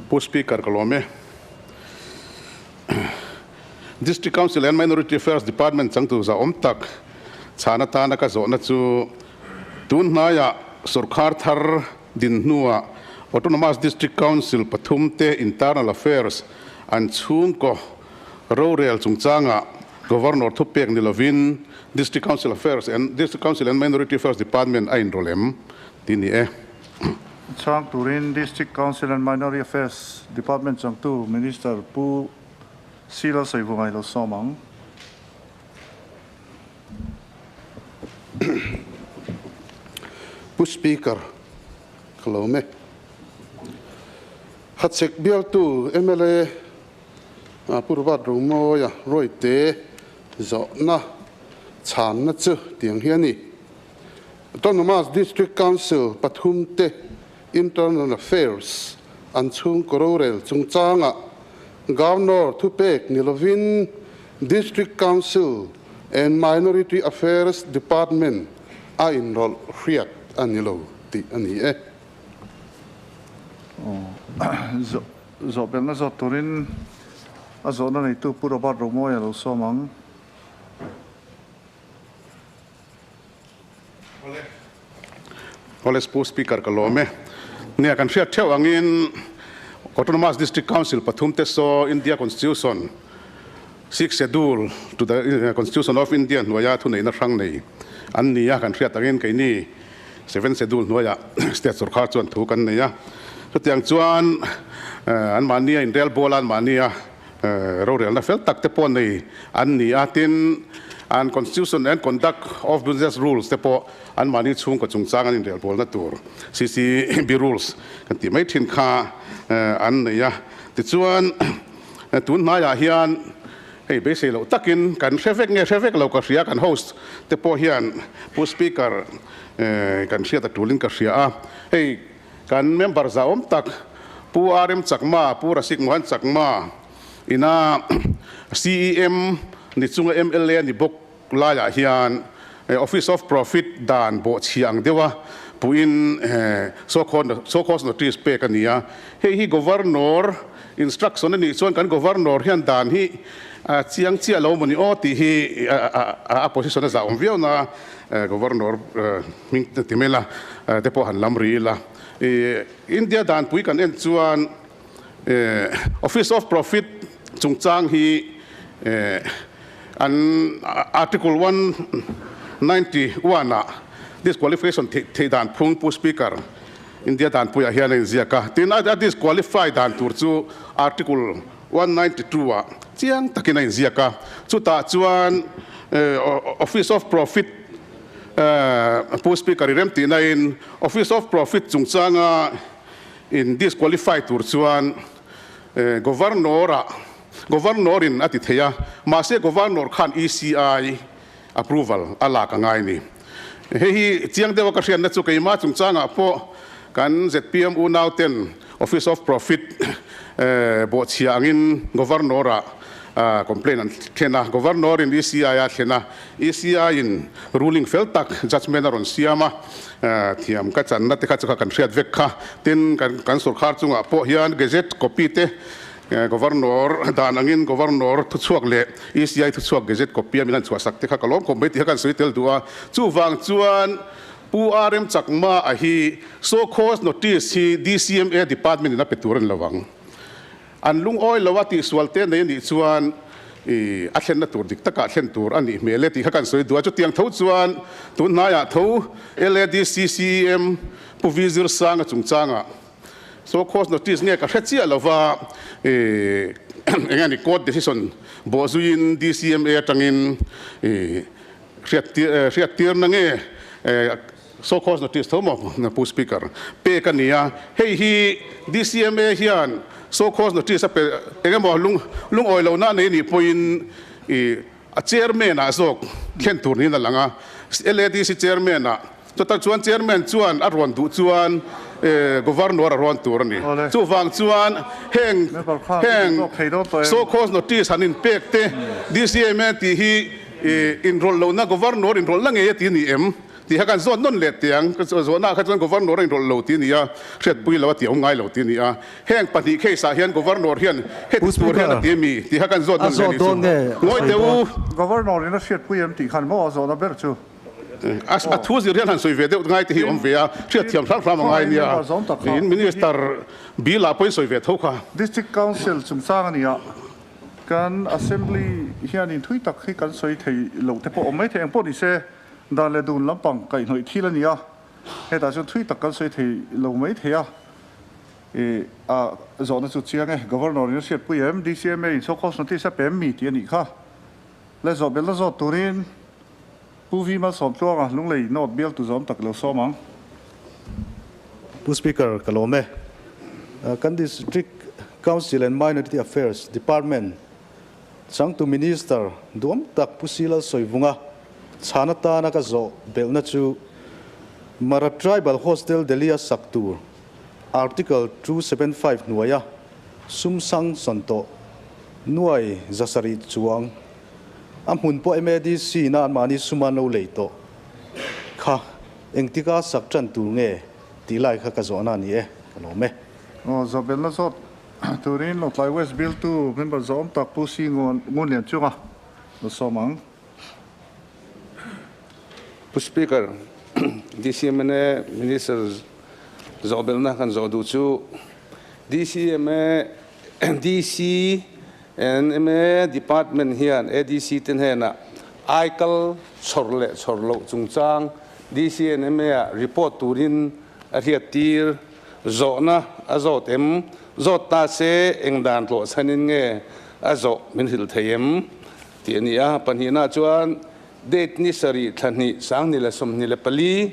Pu Speaker ka lawm e. District Council and Minority Affairs Department changtu za awm tak chhan atana ka zawhna chu tun hnaiah sorkar thar din hnuah Autonomous District Council pathumte Internal Affairs an chhungkaw rorel chungchangah Governor thupek ni lovin District Council Affairs and District Council and Minority Affairs Department a inrawlh em tih ni e. Chhang turin District Council and Minority Affairs Department changtu Minister Pu C Lalsaivunga i lo sawm ang. Pu Speaker, ka lo me. Hachhek bialtu mla Pu Robert Romawia Royte zawhna chhanna chu tiang hi a ni. Autonomous District Council pathumte Internal Affairs an chhungkaw rorel chungchangah Governor thupek ni lovin District Council and Minority Affairs Department a inrawlh hriat a ni lo tih a ni e. Zawhbelhna zawt turin a zawhna neitu Pu Robert Romawia lo sawm ang. Awle Pu Speaker ka lawm e. Nia kan hriat theuh angin Autonomous District Council pathum te saw India Constitution Sixth Schedule to the Constitution of India hnuaia thuneihna hrang nei an ni a, kan hriat angin keini Seventh Schedule hnuaiah State sorkar chuan thu kan nei a. Chutiang chuan anmahnia inrelbawl a, anmahnia Rorelna fel tak te pawh nei an ni a, tin an Constitution and Conduct of Business Rules te pawh anmahni chhungkaw chungchang an inrelbawlna tur CCB Rules kan tih mai thin kha an nei a. Tichuan tun hnaiah hian hei beisei loh takin kan hre vek nge hre vek lo ka hria, kan host te pawh hian Pu Speaker kan hriat a tulin ka hria a, hei Kan member zahawm tak Pu RM Chakma, Pu Rasik Mohan Chakma ina CEM ni chunga mla ni bawk laiah hian Office of Profit dan bawhchhia ang deuha puhin so cause notice pek a ni a. Hei hi Governor instruction a nih chuan kan Governor hian dan hi chiang chiah lo maw ni aw tih hi a position a zahawm viau na. Governor hming ti mai la te pawh han lam ri ila. India danpui kan en chuan Office of Profit chungchang hi an Article 191 ah disqualification theih dan phung Pu Speaker India danpuiah hian a inziak a. Tin, a disqualify dan tur chu Article 192 ah chiang takin a inziak a, chutah chuan Office of Profit Pu Speaker i remtihna in Office of Profit chungchanga in disqualify tur chuan Governor ah Governor in a ti thei a, mahse Governor khan ECI approval a lak a ngai ni. Hei hi chiang deuha ka hriatna chu keimah chungchangah pawh kan zpm unauten Office of Profit bawhchhia angin Governor-ah complaint an thlen a, Governor-in ECI a thlen a, ECI-in ruling fel tak judgement a rawn siam a, thiam ka channa te kha chu kha kan hriat vek kha. Tin, kan sorkar chungah pawh hian gazette copy te Governor dan angin Governor thuchhuak leh ECI thuchhuak Gazette copy a min han chhuahsak te kha ka lawm khawp mai tih kha kan sawi tel duh a. Chuvang chuan Pu RM Chakma a hi show cause notice hi DCMA department in a pe tur a ni lo ang. An lungawi lo a tihsual te nei a nih chuan i a thlenna tur dik takah thlen tur a nih hmel e tih kha kan sawi duh a. Chutiang tho chuan tun hnaiah tho LADC CEM Pu V Zirsanga chungchangah Show cause notice nge ka hre chiah lova eng nge ni court decision bawh zuiin DCMA atangin hriat tirna nge show cause notice tho maw Pu Speaker pek a ni a, hei hi DCMA hian show cause notice a pe eng emaw lungawi lohna a nei nih pawhin a chairman ah zawk thlen tur niin a lang a, LADC chairman ah chutah chuan chairman chuan a rawn duh chuan governor a rawn tur a ni. Chuvang chuan heng heng show cause notice han inpek te DCMA tih hi inrawlh lohna governor inrawlhna ngei a ti a ni em? Tih kha kan zawt nawn leh tiang, zawhnaah kha chuan Governor a inrawlh lo tih a ni a, hriatpui lo a tih a awm ngai lo tih a ni a. Heng pahnih case ah hian Governor hian heti tur hian a ti a mi tih kha kan zawt nawn leh a nih chu. Ngawi teh u. Governor in a hriatpui em tih khan maw a zawhna ber chu? A thu zir hian han sawi ve deuh ngai te hi awm ve a, hriatthiam hram hram a ngai nia. Tiin Minister Bill ah pawhin sawi ve tho kha. District Council chungchang a ni a, kan Assembly hianin thui tak hi kan sawi thei lo te pawh awm mai thei eng pawh ni se, Dan leh dun lampang kaihhnawih thil a ni a, hetah chuan thui tak kan sawi thei lo mai thei a. I a zawhna chu chiang e, Governor in a hriatpui em? DCMA in so cause notice a pe em mi tih a nih kha. Le zawh belna zawt turin Pu V Malsawmtluanga Lunglei North bialtu zawm tak lo sawm ang. Pu Speaker, ka lawm e. Kan District Council and Minority Affairs Department Changtu Minister duam tak Pu Silal Sawivunga chhan atana ka zawh belhna chu Mara Tribal Hostel Delhi-a sak tur Article 275 hnuaia sum sang sawn tawh nuai zasarih chuang a hmun pawh MADC na anmahni suma an lo lei tawh kha engtika sak tan tur nge tih lai kha ka zawhna a ni e, ka lawm e. Aw, zawh belhna zawt Turin Lawngtlai West bialtu member zawm tak Pu Si Ngun Lian chunga lo sawm ang. Pu Speaker, DCMNA Minister zawhbelhna kan zawh duh chu DCMA DCNMA Department hian ADC te hnenah aikal chhawr leh chhawr loh chungchang DCNMA ah report turin a hriattir. Zawhna a zawt em? Zawt ta se eng dan tlawh chhanin nge a zawh min hrilh thei em? tih a ni a. Pahnihna chuan date ni sarih thla hnih sanghnih leh 24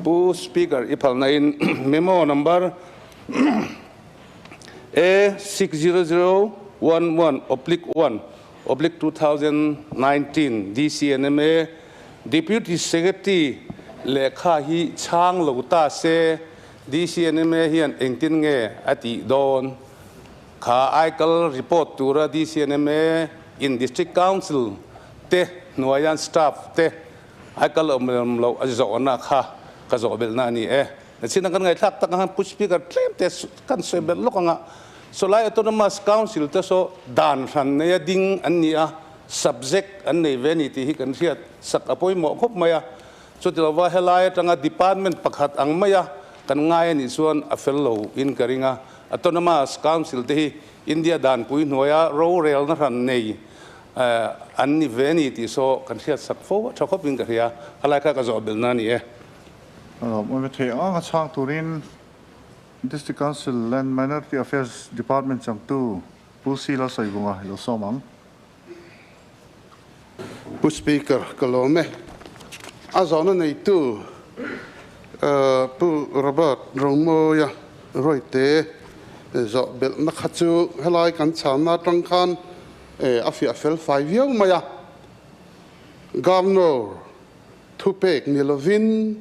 Pu Speaker i phalnain memo number A 60011 oblique 1 oblique 2019 DCNMA Deputy Secretary lehkha hi chhang lo ta se DCNMA hian engtin nge a tih dawn? Kha aikal report tura DCNMA in District Council te hnuaian staff te aikal awm lem loh a zawhna kha ka zawh belhna a ni e. Nachin kan ngaihthlak tak ang khan Pu Speaker tlem te kan sawi belh lawk ang a, Sawlai Autonomous Council te saw dan hran neia ding an ni a, subject an nei ve a ni tih hi kan hriat sak a pawimawh khawp mai a. Chuti lova helai atanga department pakhat ang maia kan ngai a nih chuan a fel lo in ka ring a. Autonomous Council te hi India danpui hnuaia rorelna hran nei an ni ve a ni tih saw kan hriat sak fo a tha khawpin ka hria. Helai kha ka zawh belhna a ni e. Awm thei ang a chhang turin District Council and Minority Affairs Department changtu Pu Sila Sawivunga i lo sawm ang. Pu Speaker, ka lawm e. A zawhna neitu Pu Robert Romawia Royte zawh belhna kha chu helai kan chhanna atang khan a fiah fel fai viau mai a. Governor Thupek ni lovin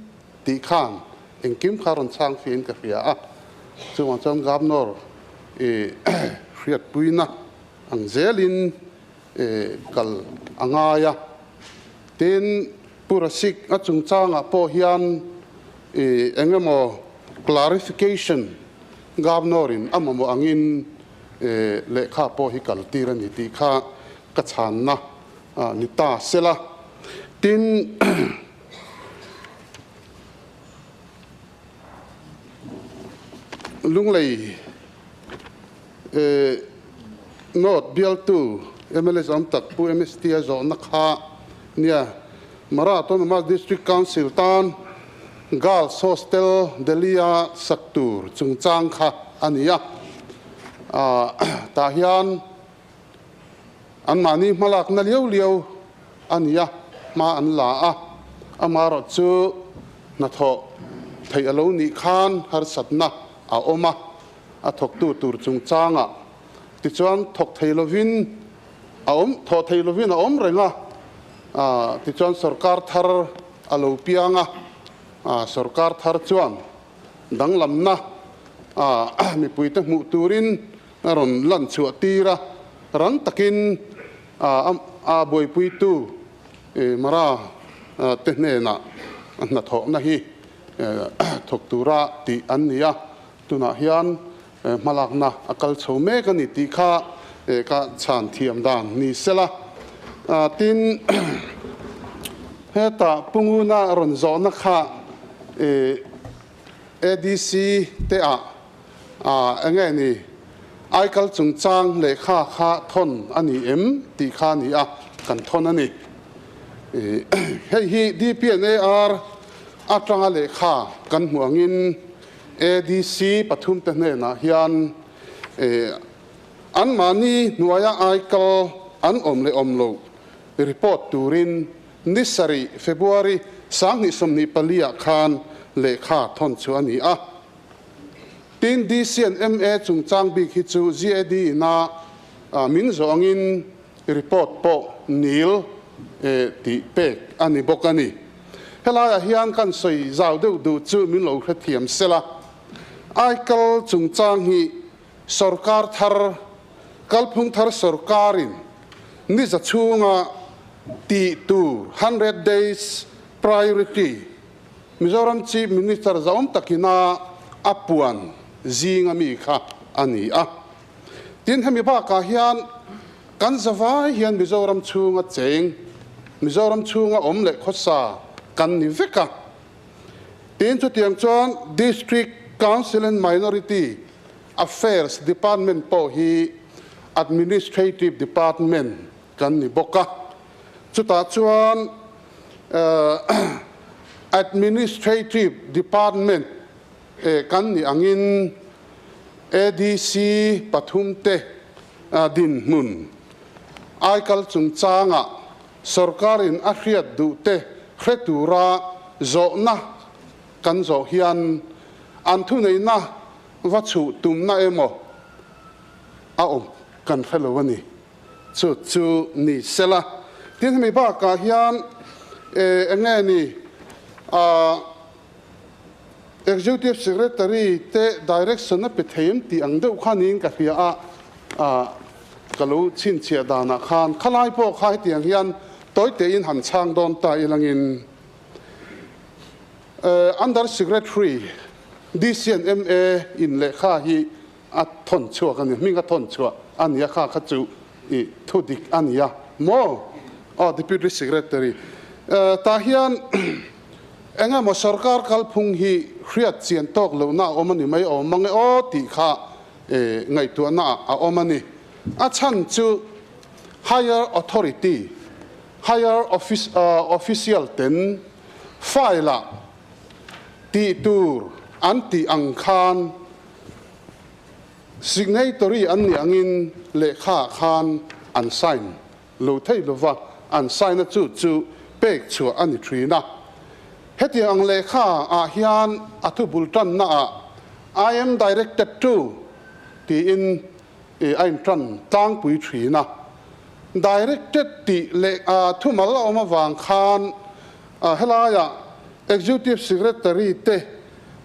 tih khan engkim kha rawn chhang fiahin ka hria a, chuvang chuan Governor i hriatpuina ang zelin kal a ngai a. Tin, Pu Rasik a chungchangah pawh hian i eng emaw clarification Governor in a mamawh angin lehkha pawh hi kal tir a ni tih kha ka chhanna ni ta sela. Tin, Lunglei North bialtu mla zawm tak Pu MST a zawhna kha nia Mara Autonomous District Council tan Girls Hostel Delhi-a sak tur chungchang kha a ni a. Tah hian Anmahni hmalakna liau liau a ni a, hma an la a, amaherawh chu hnathawh theih a lo nih khan harsatna a awm a, a thawktu tur chungchangah tichuan thawk thei lovin a awm, thawh thei lovin a awm reng a, tichuan sorkar thar a lo piang a, sorkar thar chuan danglamna mipuite hmuh turin A rawn lan chhuah tir a, rang takin a buaipuitu Mara te hnenah hnathawhna hi thawk tura tih an ni a, tunah hian hmalakna a kal chho mek a ni tih kha ka chhan thiam dan ni sela. Tin, heta Pu Nguna rawn zawhna kha ADC te ah enge ni aikal chungchang lehkha kha thawn a ni em tih kha a ni a, kan thawn a ni. Hei hi DPNAR atanga lehkha kan hmuh angin ADC pathumte hnenah hian anmahni hnuaia aikal an awm leh awm loh report turin Ni sarih, February, 2024 ah khan lehkha thawn chu a ni a. Tin, DC and MA chungchang bik hi chu GAD ina min zawh angin report pawh nil tih pek a ni bawk a ni. Helaiah hian kan sawi zau deuh duh chu min lo hrethiam sela. Aikal chungchang hi Sorkar thar, kalphung thar sorkarin ni za chhunga tih tur, 100 days priority, Mizoram Chief Minister zahawm takina a puan zinga mi kha a ni a. Tin, hemi bakah hian kan zavai hian Mizoram chhunga cheng, Mizoram chhunga awm leh khawsa kan ni vek a. Tin, chutiang chuan District Council and Minority Affairs Department pawh hi Administrative Department kan ni bawk a. Chutah chuan Administrative Department kan nih angin ADC pathumte dinhmun aikal chungchangah Sorkarin a hriat duhte hre tura zawhna kan zawh hian an thuneihna va chhuh tumna emaw a awm kan hre lo a ni. Chu chu ni sela. Tin, hemi bakah hian eng nge ni Executive Secretary te direction a pe thei em tih ang deuh kha niin ka hria a, ka lo chhinchhiah danah khan khalai pawh kha hetiang hian tawi tein han chhang dawn ta ilangin Under Secretary DC and MA in lehkha hi a thawn chhuak a ni, hming a thawn chhuah a ni a, kha kha chu i thu dik a ni a maw? Aw Deputy Secretary tah hian eng emaw sorkar kalphung hi hriat chian tawk lohna a awm a ni mai awm mang e aw tih kha ngaihtuahna ah a awm a ni. A chhan chu higher authority, higher office official ten file ah tih tur an tih ang khan Signatory an nih angin lehkhaah khan an sign lo thei lova, an sign a chu chu pek chhuah a ni thin a. Hetiang ang lehkha ah hian a thu bul tanna ah I am directed to tiin a in tan tlangpui thin a. Directed tih leh thumal a awm avang khan helaiah Executive Secretary te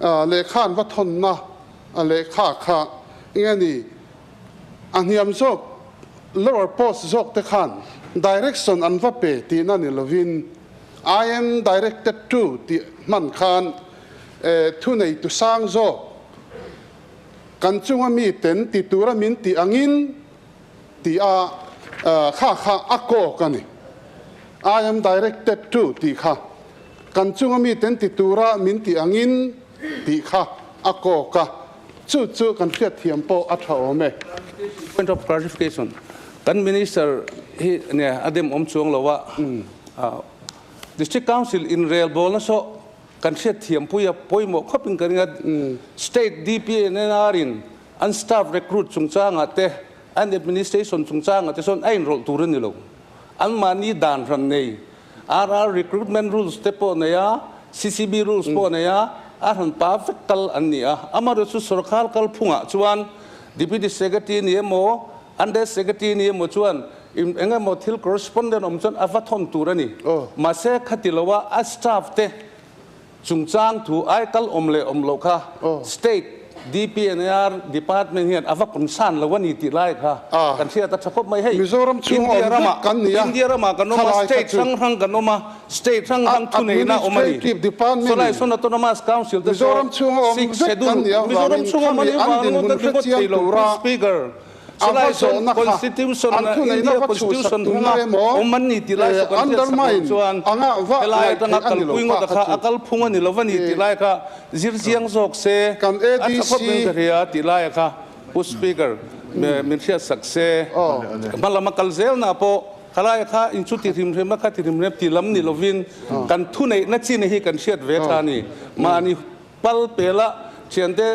lehkha an va thawnna A lehkha kha nge ni a hniam zawk lower post zawk te khan direction an va pe tihna ni lovin I am directed to tih hman khan thunei tu sang zawk kan chunga mi ten ti tura min tih angin tih a kha kha a kawk a ni. I am directed to tih kha kan chunga mi ten ti tura min tih angin tih kha a kawk a, chu chu kan hriatthiam pawh a tha awm e. Point of clarification, Kan Minister hi nia a dem awm chuang lo a, District Council inrelbawlna saw kan hriatthiam pui a pawimawh khawpin ka ring a, State DPNR in an staff recruit chungchangah te, an administration chungchangah te sawn a inrawlh tur a ni lo. Anmahni dan hran nei RR recruitment rules te pawh nei a, CCB rules pawh nei a, a hran pa vek kal an ni a. Amaherawhchu sorkar kalphungah chuan Deputy Secretary ni emaw, Under Secretary ni emaw chuan eng emaw thil correspondent awm chuan a va thawn tur a ni. Mahse khati lo a, a staff te chungchang thu ai kal awm leh awm loh kha state. DPNR department hian a va concern lo a ni tih lai kha kan hriat a tha khawp mai. Hei Mizoram chhunga India awm ramah vek kan ni a, India ramah kan awm a, thalai kha state chu. hrang hrang kan awm a, state hrang hrang thuneihna a awm a ni. Administrative department Sawlai in sawn Autonomous Council te saw Mizoram chhunga awm six vek schedule kan nih Mizoram avangin chhunga awm a khami nih an vang dinhmun ngawt a hre ringawt chiang thei lo tura Speaker. a va Chulai chuan zawhna kha Constitution an a thuneihna India va chhuhsak Constitution tumna hunga emaw awm an ni tih lai saw kan hriat sak loh undermine chuan anga va helai ngaih atanga theih a ni lo kalpui kha ngawt a kha kha chu. a kalphung a ni lo va ni tih lai kha zir chiang zawk se Kan a tha ADC khawp in ka hria tih lai a kha Pu Speaker min hriat sak se hma lam a kal zel na pawh khalai a kha in chu ti hrim hrim a kha ti hrim hrim ti lam ni lovin kan thuneihna chin hi kan hriat ve tha a ni mahni Pal pela thiante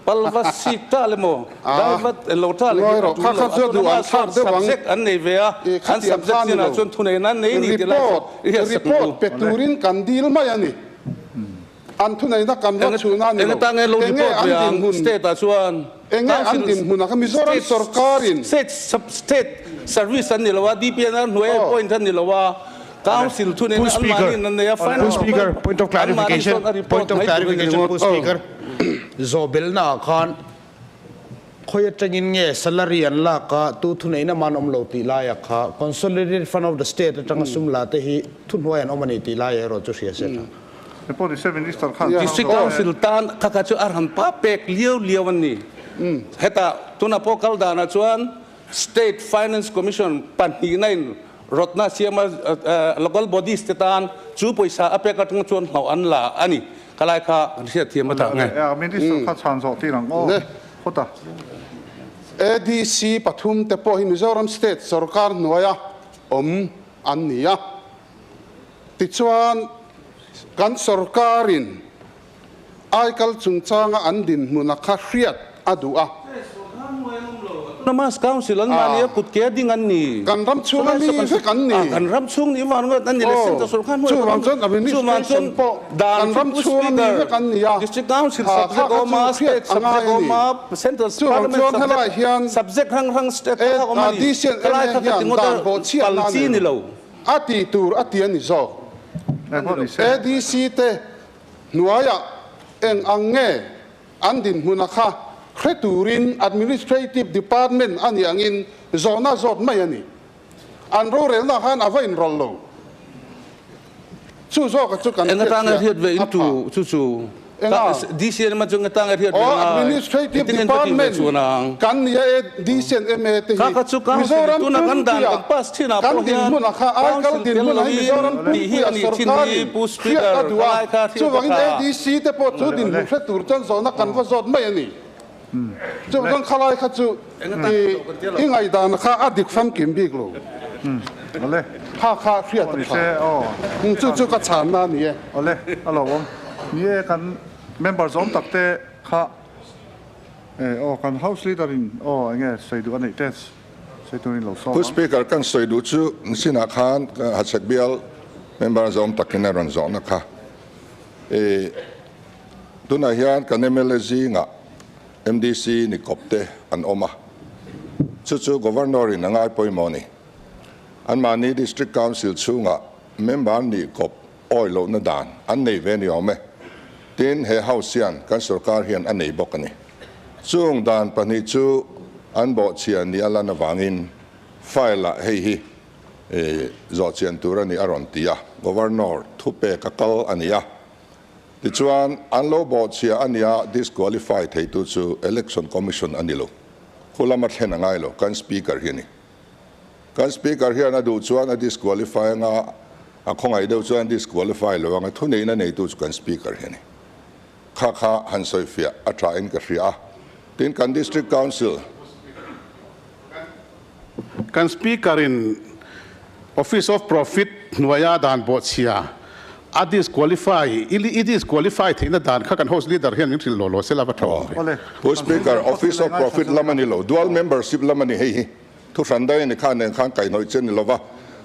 pal va sik ta le maw dai va lo ta le hi a tul lo a tuna ma sawn subject an nei ve a an subject chinah chuan thu nei nan nei ni ti lai sawn i hian sak Report pe turin kan dil mai a ni an thu neihna kan va chhun a ni Eng lo atang nge lo enge report an ve ang dinhmun state ah chuan enge an dinhmun a kha Mizoram sorkarin state state service an ni lo a DPNR hnuai point an ni lo a Council thu nena Pu Speaker, anmahni an nei a, Pu Finance Speaker, point of anmahni clarification, chuan a report point of mai tur a ni clarification, ringawt. Pu Speaker, Zawhbelna ah khan khawi atangin nge salary an lak a, tu thuneihna man awm lo tih lai ah kha Consolidated Fund of the State atanga sum la te hi thuhnuai an awm a ni tih lai erawh chu hria se tha. Report ni se Minister khan District Council tan kha kha chu a ran pa pek liau liau an ni. Hetah tunah pawh kal danah chuan State Finance Commission pahnihna in rawtna siama local bodies te tan chu pawisa a pek atang chuan hlauh an la a ni. Ka lai kha kan hriat thiam a tak nge. Minister kha chhan zawh tir ang aw. Phawt a. ADC pathum te pawh hi Mizoram State sorkar hnuaia awm an ni a. Tichuan kan sorkarin Aikal chungchanga an dinhmun a kha hriat a duh a. Autonomous Council an mahni a kut ke a ding an ni. Kan ram chhung a mi vek an ni. Kan ram chhung nih vang ngawt an ni le Central Sorkar hnuai Chuvang chuan administration pawh kan ram chhung a mi vek an ni a. District Council subject awm a, State subject awm a, Central Parliament subject, subject hrang hrang state kha awm a ni. Khalai kha ka ti ngawt a, pal chi ni lo. A tih tur a ti a ni zawk. ADC te Hnuaiah eng ang nge an dinhmun a kha hre turin Administrative Department a nih angin zawhna zawt mai a ni. An rorelna khan a va inrawlh lo. Chu zawka chu kan Eng atanga hriatchhiah hriat ve a in tu pha. chu chu Enga? DCNM a chu eng atanga hriat ve Aw, ngai? Administrative Engtin nge an va tih ve Department chuan ang? kan ni a e, DCNMA te Kha hi kha chu council Mizoram tuna kan dan pumpuia kan pass thinah kan pawh hian dinhmun a kha, Aikal council tel dinhmun a hi lovin Mizoram tih hi pumpuia a nih thin hi sorkarin Pu hriat Speaker a duh a, khalai kha hriat a chuvangin tha. ADC te pawh chu dinhmun hre tur chuan zawhna kan va zawt mai a ni. Chuvang khalai kha chu i ngaihdan kha a dik famkim bik lo. Kha kha hriat a tha. Chu chu ka chhanna a ni e. Awle, a lo awm. Ni e, kan member zawm tak te kha aw kan house leader in aw enge sawi duh a neih te sawi turin lo sawm Pu ang. Speaker, kan sawi duh chu sinah khan Hachhek bial member zawm takin a rawn zawhna kha. Tunah hian kan mla zingah MDC ni kawp te an awm a, chu chu Governor in a ngai pawimawh a ni. Anmahni District Council chhungah member nih kawp awi lohna dan an nei ve ni awm e. Tin, he House hian kan sorkar hian a nei bawk a ni. Chung dan pahnih chu an bawhchhia ni a lan avangin file ah hei hi zawhchian tur a ni a rawn ti a, Governor thupek a kal a ni a. Tichuan, an lo bawhchhia a nia disqualify theitu chu Election Commission a ni lo. Khu lama thlen a ngai lo, kan Speaker hi a ni. Kan Speaker hian a duh chuan a disqualify anga, a khawngaih deuh chuan disqualify lo anga, thuneihna neitu chu kan Speaker hi a ni. Kha kha han sawifiah a tha in ka hria a. Tin, kan District Council. Kan Speaker in Office of Profit hnuaia dan bawhchhia a disqualify, i disqualify theihna dan kha kan House Leader hian min hrilh law law sela va tha awm ve. Pu Speaker, Office of Profit lam a ni lo, Dual Membership lam a ni hei hi. Thu hran daih a ni kha nen khan kaihhnawih che a ni lo va.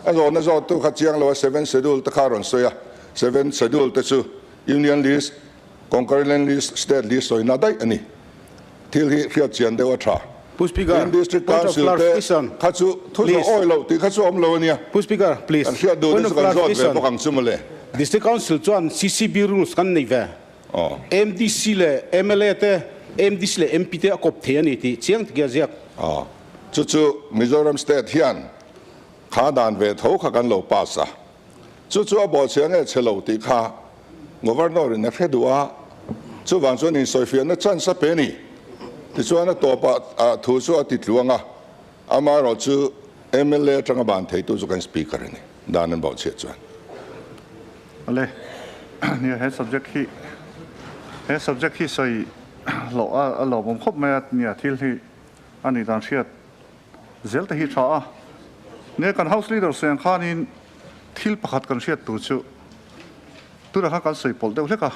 A zawhna zawhtu kha chiang lo a, Seven Schedule te kha a rawn sawi a. Seven Schedule te chu Union List, Concurrent List, State List sawina daih a ni. Thil hi hriat chian deuh a tha. Pu Speaker, Tin District point of Council te clarification, kha chu thu please. zawh awi loh tih kha chu awm lo a nia. Pu Speaker, please. Kan hriat duh Point te of chu kan zawt ve clarification. bawk ang chu mawle. District Council chuan CCB rules kan nei ve. Aw. MDC leh mla te MDC leh MP te a kawp thei a ni tih chiang takin a ziak. Aw, chu chu Mizoram State hian kha dan ve tho kha kan lo pass a, chu chu a bawhchhia nge chhe lo tih kha Governor in a hre duh a, chuvang chuan insawifiahna chance a pe a ni. Tichuan a tawpah thu chu a ti tluang a, amaherawh chu mla atanga ban theitu chu kan Speaker a ni, dan an bawhchhiah chuan. Ale, nia he subject hi he subject hi sawi loh a a lawmawm khawp mai a, nia thil hi a nih dan hriat zel te hi tha a. Nia kan house leader sawi ang khanin thil pakhat kan hriat tur chu tunah khan kan sawi pawlh deuh hlek a,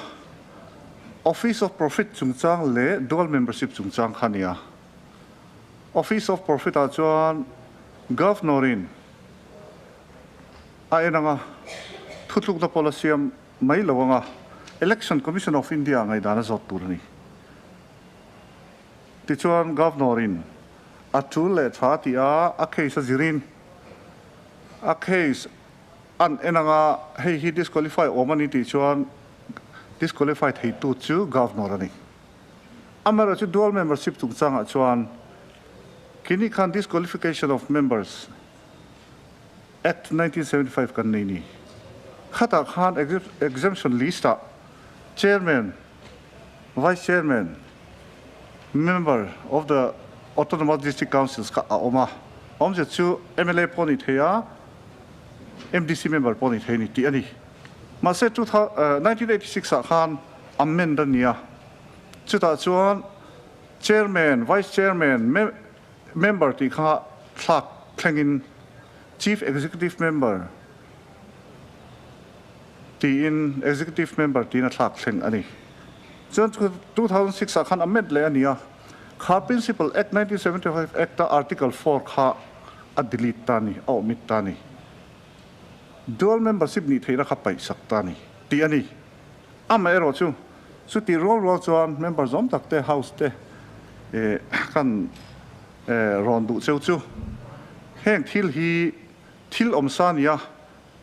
Office of Profit chungchang leh Dual Membership chungchang kha nia. Office of Profit ah chuan Governor in A en anga thutlukna pawh la siam mai lo anga Election Commission of India ngaihdan a zawt tur a ni. Tichuan Governor in a tul leh tha tih a a case a zirin a case an en anga hei hi disqualify awm a ni tih chuan disqualify theitu chu Governor a ni. Amaherawhchu dual membership chungchangah chuan kini khan disqualification of members Act 1975 kan nei ni. Khatah khan exemption list ah Chairman, Vice Chairman, Member of the Autonomous District Councils kha a awm a. Awmzia chu mla pawh ni thei a, MDC member pawh ni thei a ni tih a ni. Mahse 1986 ah khan amend a ni a. Chutah chuan Chairman, Vice Chairman, Member tih kha thlak thlengin Chief Executive Member tiin Executive Member tiin a thlak thleng a ni. Chuan 2006 ah khan amend leh a ni a, kha Principal Act 1975 Act a Article 4 kha a delete ta a ni, a omit ta a ni. Dual membership nih theihna kha paihsak ta a ni tih a ni. Amaherawh chu, chutih rual rual chuan member zawm tak te house te kan rawn duh cheu chu heng thil hi thil awmsa a ni a,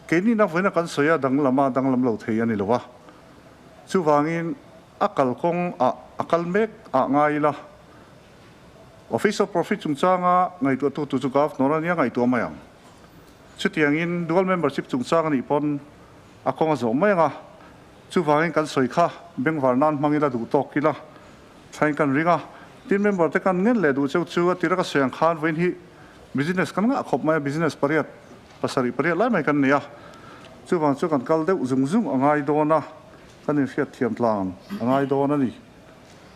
keini na vawiina kan sawi a danglam a danglam lo thei a ni lo a. Chuvangin a kalkawng ah a kal mek ah ngai ila Office of Profit chungchanga ngaihtuahtu tu chu Governor a nia ngaihtuah mai ang. Chutiangin dual membership chungchang a nih pawn A kawng a zawh mai ang a, chuvangin kan sawi kha bengvar nan hmang ila duh tawk ila thlain kan ring a. Tin member te kan ngen leh duh cheu chu a tira ka sawi ang khan vawiin hi business kan ngah khawp mai a, business pariat, pasarih pariat lai mai kan nei a, chuvang chu kan kal deuh zung zung a ngai dawn a, kan inhriat thiam tlang a ngai dawn a ni.